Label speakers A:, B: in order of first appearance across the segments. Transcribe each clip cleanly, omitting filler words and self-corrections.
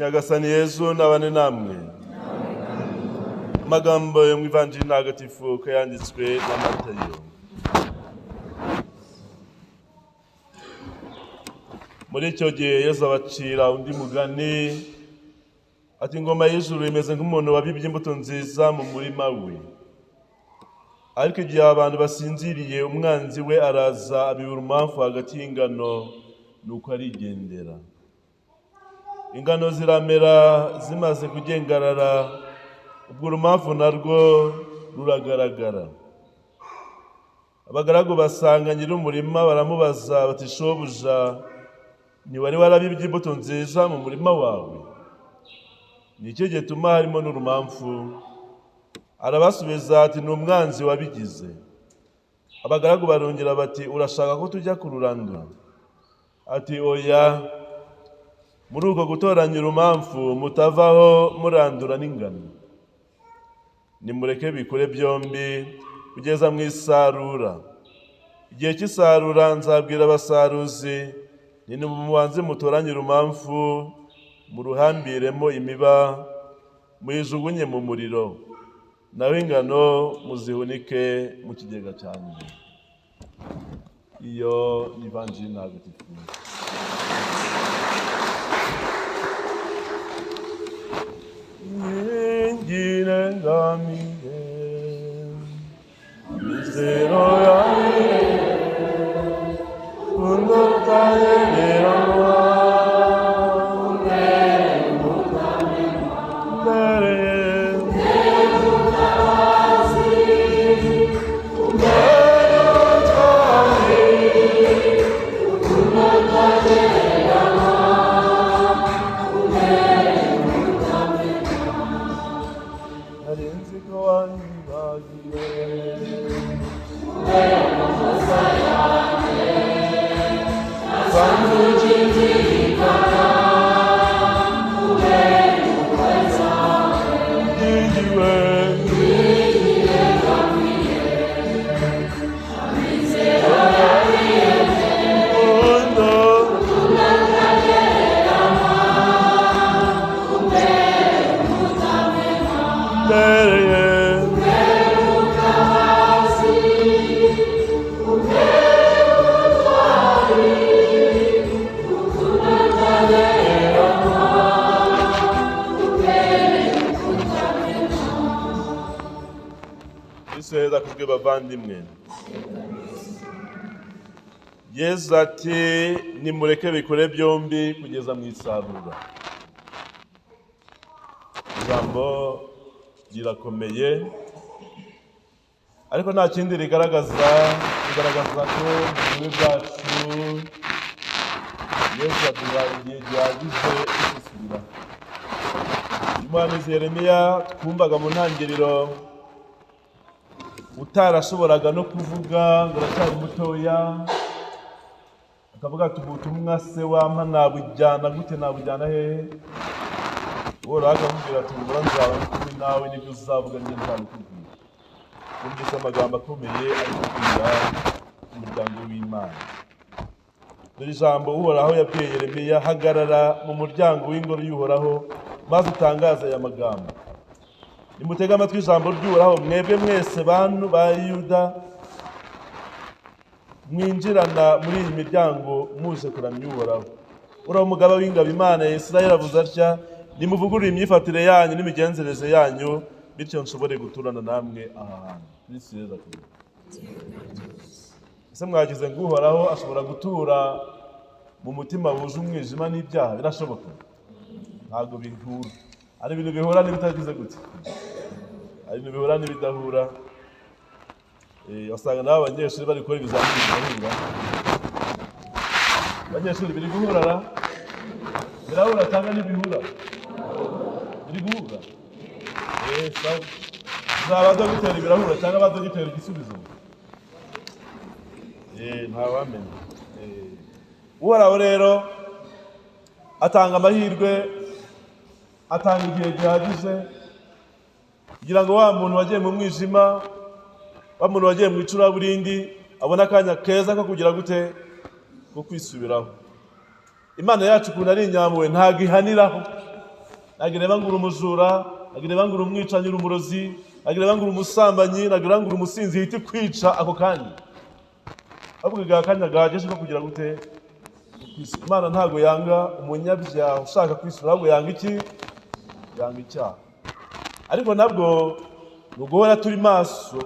A: Nyagasani Yezu nabane namwe. Amagambo yo mu Ivanjiri ntagatifu uko yanditswe na Matayo. Muri icyo gihe Yezu abacira undi mugani ati: ingoma y'ijuru imeze nk'umuntu wabibye imbuto nziza mu murima we. Ariko igihe abantu basinziriye, umwanzi we araza abibura urumamfu hagati y'ingano, nuko arigendera. Ingano ziramera zimaze kugengarara, ubwo urumamfu narwo ruragaragara. Abagaragu basanga nyir'umurima baramubaza bati: shobuja, ntiwari warabibye imbuto nziza mu murima wawe? Ni iki gituma harimo n'urumamfu? Arabasubiza ati: ni umwanzi wabigize. Abagaragu barongera bati: urashaka ko tujya kururandura? Ati: oya, muri uko gutoranya urumamfu mutavaho murandura n'ingano. Nimureke bikure byombi kugeza mu isarura. Igihe cy'isarura nzabwira abasaruzi nti: nimubanze mutoranye urumamfu, muruhambiremo imiba, muyijugunye mu muriro, naho ingano muzihunike mu kigega cyanjye. Iyo ni Ivanjiri ntagatifu. Ngamiye mizero yanjye undutayereranwa Bavandimwe, Yezu ati: nimureke bikure byombi kugeza mu isarura. Ijambo rirakomeye, ariko nta kindi rigaragaza, rigaragaza ko mu bumwe bwacu Yezu aduha igihe gihagije cyo gusubira. Umuhanuzi Yeremiya twumvaga mu ntangiriro, utarashoboraga no kuvuga ngo aracyari mutoya, akavuga ati: ubutumwa se wampa nabujyana gute, nabujyana hehe? Uhoraho akamubwira ati: humura nzaba ndi kumwe nawe, nibyo uzavuga njye nzabikubwira. Wumvise amagambo akomeye ari kubwira umuryango w'Imana. Dore ijambo Uhoraho yabwiye Yeremiya: hagarara mu muryango w'ingoro y'Uhoraho, maze utangaze aya magambo. Nimutege amatwi ijambo ry'Uhoraho, mwebwe mwese bantu ba Yuda mwinjirana muri iyi miryango muje kuramya Uhoraho. Uhoraho umugaba w'ingabo, Imana ya Isirayeli, avuze atya: nimuvugurure imyifatire yanyu n'imigenzereze yanyu, bityo nshobore guturana namwe aha hantu. Kristo Yezu akuzwe. Ese mwagize ngo Uhoraho ashobora gutura mu mutima wuje umwijima n'ibyaha? Birashoboka? Ntabwo bihura. Hari ibintu bihura n'ibitagize gute, hari ibintu bihura n'ibidahura. Wasanga nabo abanyeshuri bari gukora ibizamini birahura. Abanyeshuri biri guhura ra? Birahura cyangwa ntibihura? Biri guhura. Sawa. Zaba dogiteri birahura cyangwa ba dogiteri igisubizo? Ntawamenya. Uhoraho rero atanga amahirwe, atanga igihe gihagije kugira ngo wa muntu wagiye mu mwijima, wa muntu wagiye mu icuraburindi, abone akanya keza ko kugira gute, ko kwisubiraho. Imana yacu ukuntu ari inyampuhwe, ntabwo ihaniraho. Ntabwo ireba ngo uri umujura, ntabwo ireba ngo uri umwicanyi, uri umurozi, ntabwo ireba ngo uri umusambanyi, ntabwo ireba ngo uri umusinzi, ihita ikwica ako kanya. Ahubwo iguha akanya gahagije ko kugira gute? Imana ntabwo yanga umunyabyaha ushaka kwisura, ahubwo yanga iki? Yanga icyaha. Ariko nabwo ni uguhora turi maso.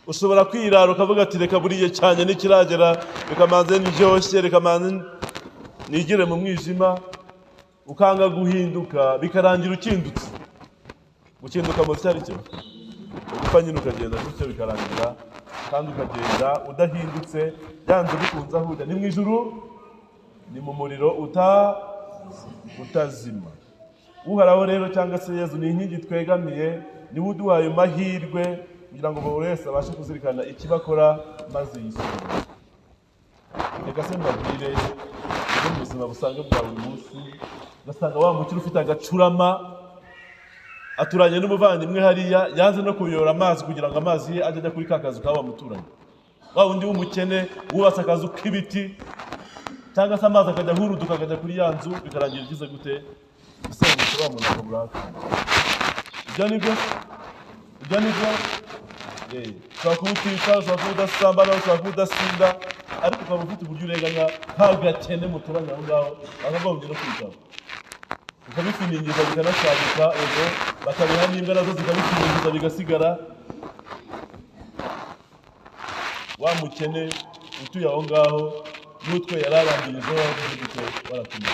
A: Ushobora kwirara ukavuga ati reka buriye cyane nikiragera, reka manze ndyoshye, reka manze nigire mu mwijima, ukanga guhinduka bikarangira ukindutse. Gukinduka mu cyari cyo ugupfa nyine, ukagenda gutyo bikarangira, kandi ukagenda udahindutse, byanze bikunze aho ujya ni mu ijuru, ni mu muriro utazima. Uhoraho rero cyangwa se Yezu ni inkingi twegamiye, niwe uduhaye amahirwe kugira ngo buri wese abashe kuzirikana ikibakora maze yisubire. Reka se mbabwire, no mu buzima busanzwe bwa buri munsi ugasanga wa mukire ufite agacurama aturanye n'umuvandimwe hariya, yanze no kuyora amazi kugira ngo amazi ye ajye ajya kuri ka kazu ka wa muturanyi. Wa wundi w'umukene wubatse akazu k'ibiti, cyangwa se amazi akajya ahuruduka akajya kuri ya nzu, bikarangira igize gute? Isenyutse, wa muntu akabura hafi. Ibyo ni byo, ibyo ni byo. Ushobora kuba utica, ushobora kuba udasambana, ushobora kuba udasinda, ariko ukaba ufite uburyo urenganya nta gakene muturanye aho ngaho, bakagombye no kwitaho, ukabifiningiza bikanasaguka, ubwo bakabiha n'imbwa nazo zikabifiningiza bigasigara. Wa mukene utuye aho ngaho n'utwe yari arangirijeho wagize gute? Waratumye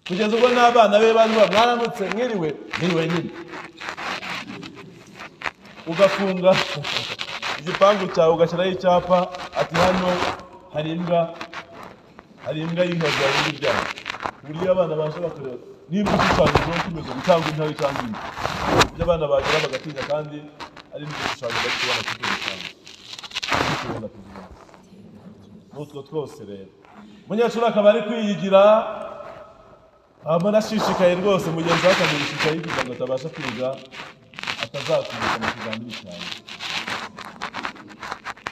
A: kugeza ubwo n'abana be bari mwaramutse mwiriwe mwiriwe nyine, ugafunga igipangu cyawe ugashyiraho icyapa ati hano hari imbwa, hari imbwa y'inkazi yabindi ibyaha, ku buryo abana baje bakareba nimba ushushanyijeho kimeze cyangwa intare cyangwa imbwa, ibyo abana bagera bagatinya, kandi ari n'igishushanyo bari kubona kuri ibyo gipangu. N'utwo twose rero umunyeshuri akaba ari kwiyigira abona ashishikaye rwose, mugenzi we akamurisha kugira ngo atabasha kwiga, atazakubuka mu kizamini cyawe.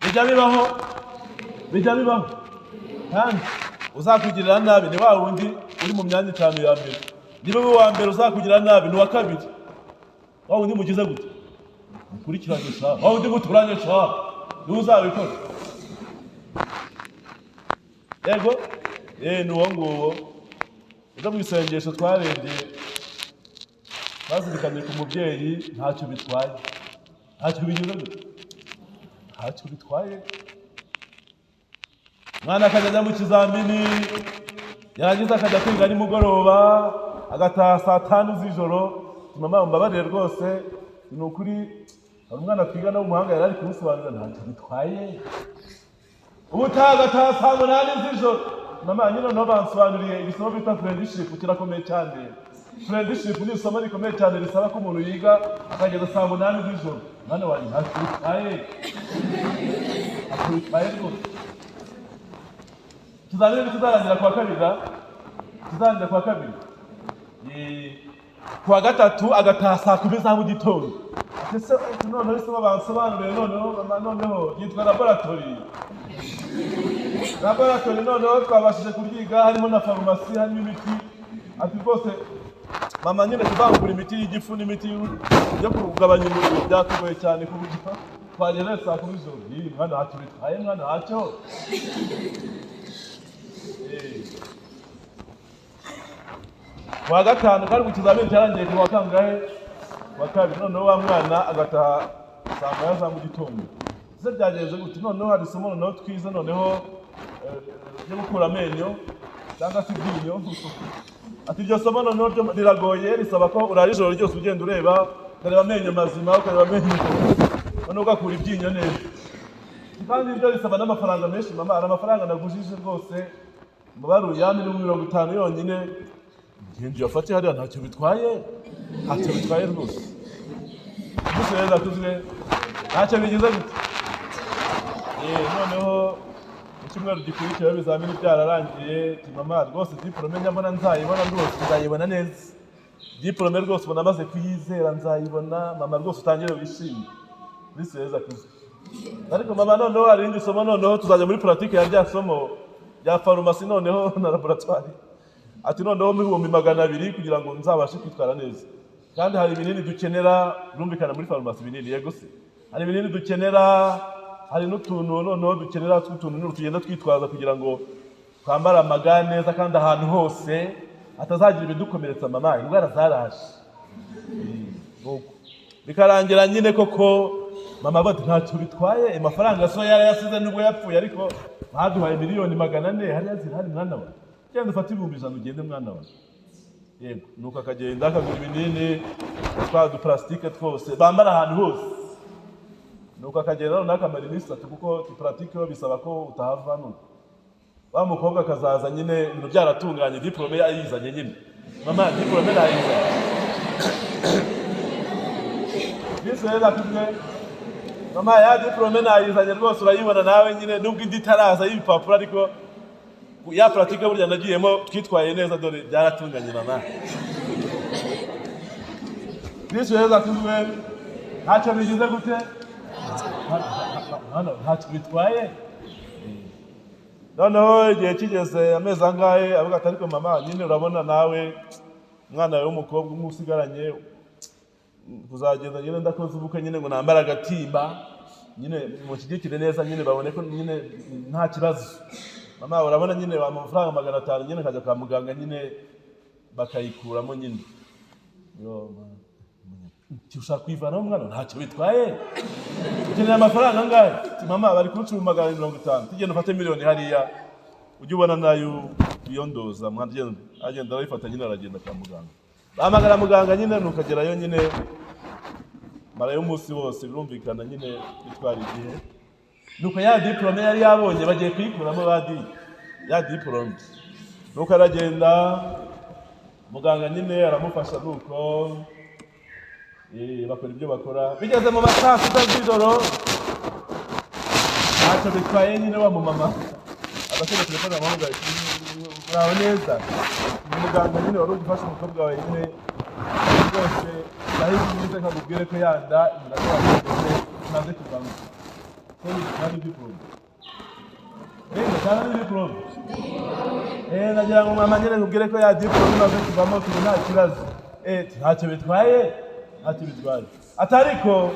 A: Bijya bibaho, bijya bibaho. Kandi uzakugirira nabi ni wa wundi uri mu myanya itanu ya mbere. Niba uri uwa mbere, uzakugirira nabi ni uwa kabiri, wa wundi mugize gute? Mukurikiranye sha, wa wundi muturanye sha, niwe uzabikora. Yego, ni uwo nguwo. Ejo mu isengesho twarebye, bazirikanye ku mubyeyi, ntacyo bitwaye, ntacyo bigize gute, ntacyo bitwaye. Umwana akajya ajya mu kizamini, yarangiza akajya kwiga nimugoroba, agataha saa tanu z'ijoro. Mama mbabarire rwose, ni ukuri hari umwana twigana w'umuhanga yari ari kumusobanurira, ntacyo bitwaye. Ubutaha agataha saa 8 z'ijoro. Mama nyine noneho bansobanuriye isomo bita friendship, kirakomeye cyane. Friendship ni isomo rikomeye cyane risaba ko umuntu yiga akageza saa 8 z'ijoro. Mwana wanjye ntacyo bitwaye, ntacyo bitwaye rwose. Ikizamini kizarangira kuwa kabiri, kizarangira kuwa kabiri, kuwa gatatu agataha saa 10 za mu gitondo. Ese noneho isomo bansobanuriye noneho mama, noneho yitwa laboratory. Laboratory noneho twabashije kuryiga, harimo na farumasi, harimo imiti. Ati rwose mama nyine kuvangura imiti y'igifu n'imiti yo kugabanya umuriro byatugoye cyane, ku buryo twagera saa 10 z'ijoro. Iyi mwana ntacyo bitwaye, mwana ntacyo. Kuwa gatanu kandi mu kizamini cyarangiye ku wa kangahe? Kuwa kabiri. Noneho wa mwana agataha saa 1 za mu gitondo. Ese byagenze gute? Noneho hari isomo noneho twize noneho ryo gukura amenyo cyangwa se iryinyo. Ati iryo somo noneho riragoye, risaba ko urara ijoro ryose ugenda ureba, ukareba amenyo mazima, ukareba amenyo, noneho ugakura iryinyo neza. Kandi ibyo risaba n'amafaranga menshi mama, hari amafaranga nagujije rwose, mubaruye ni 50 yonyine. Ngende uyafate hariya, ntacyo bitwaye, ntacyo bitwaye rwose. Gusa rero tuzire ntacyo bigize gute. Noneho mu cyumweru gikurikira ibizamini byararangiye, mama rwose diplome nyabona nzayibona rwose, nzayibona neza. Diplome rwose ubona amaze kuyizera nzayibona, mama rwose utangire wishime. Bise neza kuze. Ariko mama noneho hari irindi somo, noneho tuzajya muri pratique ya rya somo rya farumasi noneho na laboratoire. Ati noneho 200,000 kugira ngo nzabashe kwitwara neza. Kandi hari ibinini dukenera, birumvikana muri farumasi ibinini, yego se. Hari ibinini dukenera, hari n'utuntu noneho dukenera tw'utuntu tugenda twitwaza kugira ngo twambare amaga neza kandi ahantu hose hatazagira ibidukomeretsa mama, indwara zaraje. Bikarangira nyine koko mama bati ntacyo bitwaye, amafaranga so yarayasize nubwo yapfuye, ariko baduhaye 400,000,000 hariya zirahari mwana wa. Genda ufate 100,000 ugende mwana wa. Yego, nuko akagenda akagura ibinini twa duplastike twose bambara ahantu hose. Nuko akagenda noneho akamara iminsi 3 kuko duplastike bisaba ko utahava. Nuko wa mukobwa akazaza nyine ibintu byaratunganye, diplome yayizanye nyine. Mama diplome nayizanye. Mama ya diplome nayizanye rwose urayibona nawe nyine, nubwo indi itaraza y'ibipapuro ariko ya pratique burya nagiyemo twitwaye neza, dore byaratunganye mama. Ntacyo bigize gute? Ntacyo bitwaye. Noneho igihe kigeze amezi angahe avuga ati ariko mama nyine urabona nawe umwana wawe w'umukobwa umwe usigaranye kuzagenda nyine ndakoze ubukwe nyine ngo nambare agatimba nyine mushyigikire neza nyine babone ko nyine nta kibazo. Mama urabona nyine amafaranga 500 nyine kajya kwa muganga nyine bakayikuramo nyine. Ushaka kwivanaho umwana ntacyo bitwaye. Ukeneye amafaranga angahe? Mama bari kunca 150,000, tugenda ufate 1,000,000 hariya ujye ubona nayo uyondoza. Mwana agenda arayifata nyine aragenda kwa muganga. Bahamagara muganga nyine nukagerayo nyine marayo umunsi wose, birumvikana nyine bitwara igihe. Nuko ya diplome yari yabonye bagiye kuyikuramo badi ya diplome. Nuko aragenda muganga nyine aramufasha, nuko bakora ibyo bakora. Bigeze mu masaa 6 z'ijoro ntacyo bitwaye nyine wa mumama agashyira telefone amuhamagaye, muraho neza, ni muganga nyine wari ugufasha umukobwa wawe nyine rwose nahise neza nkakubwire ko yanda imaze kuvamo. Nari diplome. Cyangwa ni diplome? Nagira ngo mama nyine nkubwire ko ya diplome imaze kuvamo, turi nta kibazo. Ntacyo bitwaye. Ntacyo bitwaye. Atariko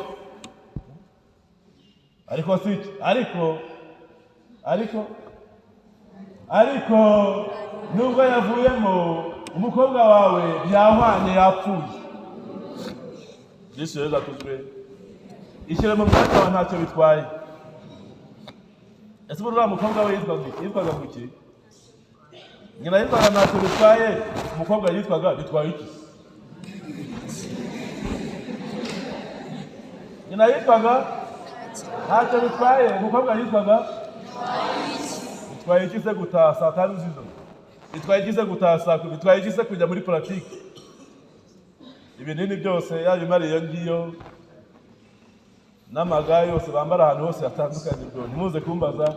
A: ariko si ariko ariko ariko nubwo yavuyemo umukobwa wawe byahwanye yapfuye. Yesu yazakuzwe. Ishyire mu mwanya wawe ntacyo bitwaye. Ese buriya mukobwa we yitwaga iki? Yitwaga iki? Nyina yitwaga ntacyo bitwaye, umukobwa yitwaga bitwaye iki? Nyina yitwaga ntacyo bitwaye, umukobwa yitwaga bitwaye iki se gutaha saa 5 z'ijoro? Bitwaye iki se gutaha saa 10? Bitwaye iki se kujya muri politiki? Ibinini byose yaba imari iyo ngiyo n'amaga yose bambara ahantu hose hatandukanye, ubwo ntimuze kumbaza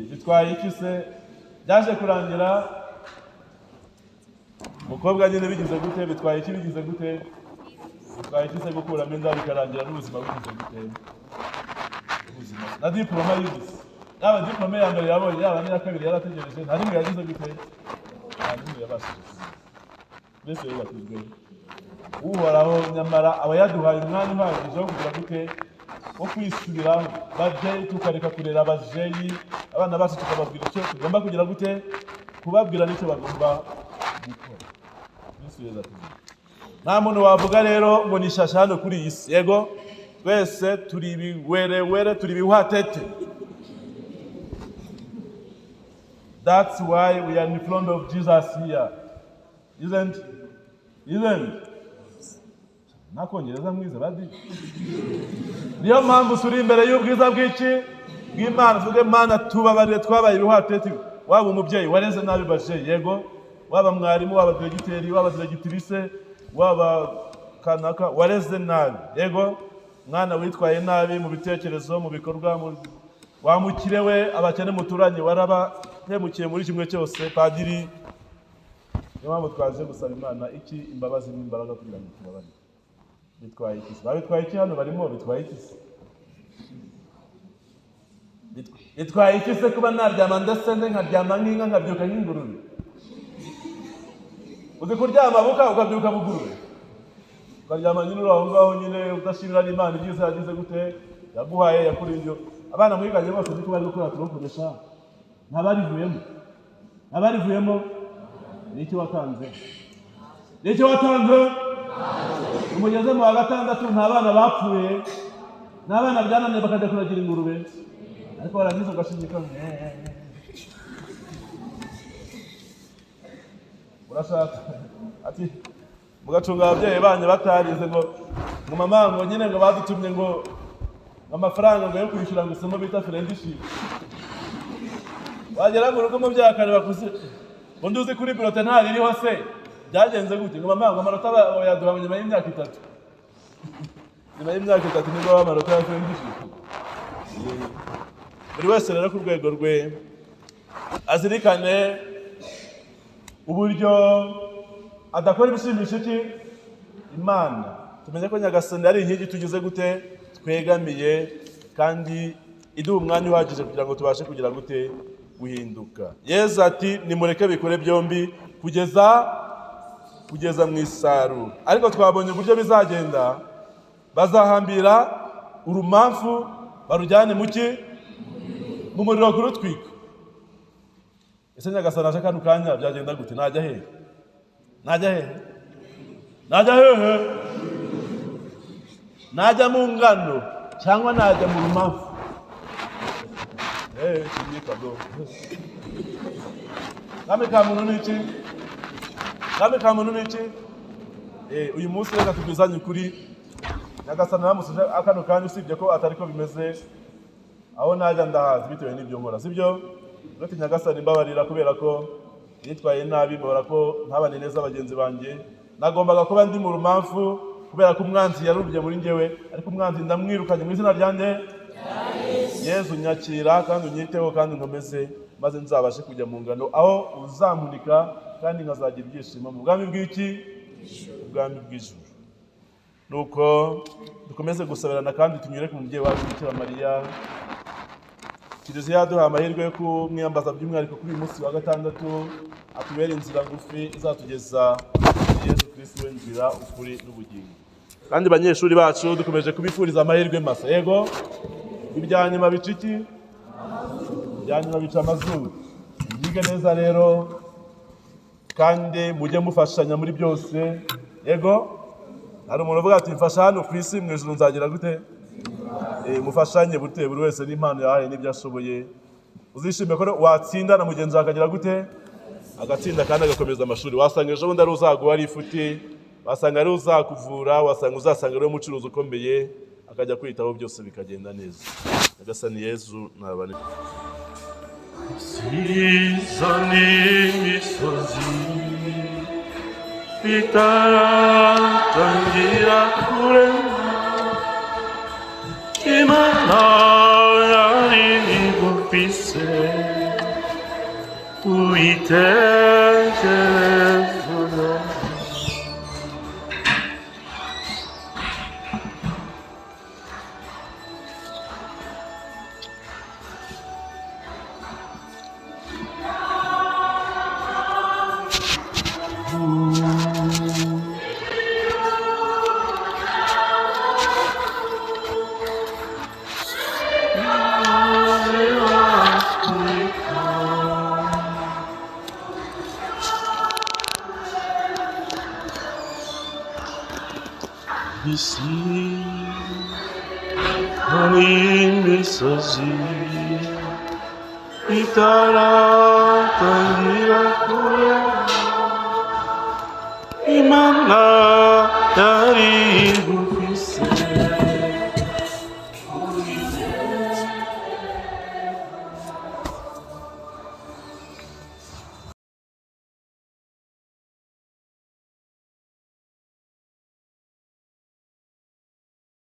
A: bitwaye iki se. Byaje kurangira umukobwa nyine bigize gute, bitwaye iki, bigize gute, bitwaye iki se gukuramo inda, bikarangira n'ubuzima bugize gute, ubuzima na diploma yigize, yaba diplome ya mbere yabonye, yaba n'iya kabiri yarategereje, nta rimwe yagize gute, nta rimwe yabashije kugira. Mbese yubakijwe Uhoraho nyamara aba yaduhaye umwanya uhagije wo kugira gute, wo kwisubiraho. Babyeyi tukareka kurera abajeyi, abana bacu tukababwira icyo tugomba kugira gute, kubabwira n'icyo bagomba gukora. Nta muntu wavuga rero ngo ni shasha hano kuri iyi si. Yego, twese turi ibiwerewere, turi ibiwatete. That's why we are in front of Jesus here. Isn't? Isn't? Nakongereza mwiza badi. Niyo mpamvu turi imbere y'ubwiza bw'iki bw'Imana, tuvuge Mana tubabarire twabaye ibiwatete. Waba umubyeyi wareze nabi baje, yego, waba mwarimu, waba diregiteri, waba diregitirise, waba kanaka wareze nabi, yego, mwana witwaye nabi mu bitekerezo, mu bikorwa, wamukire we abakene muturanye warabahemukiye muri kimwe cyose, padiri. Niyo mpamvu twaje gusaba Imana iki imbabazi n'imbaraga kugira ngo tubabarire. Bitwaye iki? Babitwaye iki hano barimo? Bitwaye iki? Bitwaye iki se kuba naryama ndasende nkaryama nk'inka nkabyuka nk'ingurube? Uzi kuryama buka ukabyuka bugurube, ukaryama nyine uri aho ngaho nyine udashimira n'Imana ibyiza yagize gute, yaguhaye, yakurinze. Abana mwiganye bose niko bari gukora turokoresha, ntabarivuyemo, ntabarivuyemo. Ni iki watanze? Ni iki watanze? Umugeze mu wa gatandatu nta bana bapfuye, nta bana byananiye bakajya kuragira ingurube, ariko barangiza ugashinyika. Urashaka ati mugacunga ababyeyi banyu batarize ngo ngo mama ngo nyine ngo badutumye ngo amafaranga ngo yo kwishyura ngo isomo bita friendship. Wagera mu rugo umubyeyi akareba kuzi undi uzi kuri burote ntaririho se byagenze gute, ngo mama ngo amanota bayaduha nyuma y'imyaka 3. Nyuma y'imyaka 3 nibwo amanota ya friendship. Buri wese rero ku rwego rwe azirikane uburyo adakora ibishimisha iki Imana. Tumenye ko Nyagasani ari inkingi tugize gute twegamiye, kandi iduha umwanya uhagije kugira ngo tubashe kugira gute guhinduka. Yezu ati nimureke bikore byombi kugeza mu isarura. Ariko twabonye uburyo bizagenda, bazahambira urumamfu barujyane muki mu muriro kurutwika. Ese Nyagasani aje kano kanya byagenda gute? Najya hehe? Najya hehe? Najya hehe? Najya mu ngano cyangwa najya mu rumamfu? Kinyika do. Kame ka muntu ni iki? Kame ka muntu ni iki? Uyu munsi reka tubwizanye ukuri. Nyagasani aramusuje akano kanya, usibye ko atari ko bimeze, aho najya ndahazi bitewe n'ibyo nkora, sibyo? Uretse Nyagasani mbabarira kubera ko nitwaye nabi, mbabara ko ntabane neza bagenzi banjye. Nagombaga kuba ndi mu rumamfu kubera ko umwanzi yarubye muri njyewe, ariko umwanzi ndamwirukanye mu izina ryanjye Yezu. Nyakira kandi unyiteho kandi nkomeze, maze nzabashe kujya mu ngano aho uzamunika, kandi nkazagira ibyishimo mu bwami bw'iki, ubwami bw'ijuru. Nuko dukomeze gusabirana kandi tunyure ku mubyeyi wacu Bikira Mariya. Kiliziya yaduhaye amahirwe yo kumwiyambaza by'umwihariko kuri uyu munsi wa gatandatu, atubere inzira ngufi izatugeza kuri Yezu Kristo we nzira, ukuri n'ubugingo. Kandi banyeshuri bacu dukomeje kubifuriza amahirwe masa. Yego, ibya nyuma bica iki? Ibya nyuma bica amazuru. Mwige neza rero kandi mujye mufashanya muri byose. Yego, hari umuntu uvuga ati mfasha hano ku isi, mu ijuru nzagira gute? Mufashanye bute, buri wese n'impano yahaye n'ibyo ashoboye. Uzishime ko watsinda na mugenzi wawe akagira gute, agatsinda kandi agakomeza amashuri. Wasanga ejo bundi ari uzaguha ari ifuti, wasanga ari uzakuvura, wasanga uzasanga ari umucuruzi ukomeye, akajya kwitaho byose bikagenda neza. Nyagasani Yezu nabane.
B: Siza n'imisozi bitaratangira kurema, Imana yari igufise ubitekerezo. Isi n'imisozi itaratangira kurema, Imana yari igufise.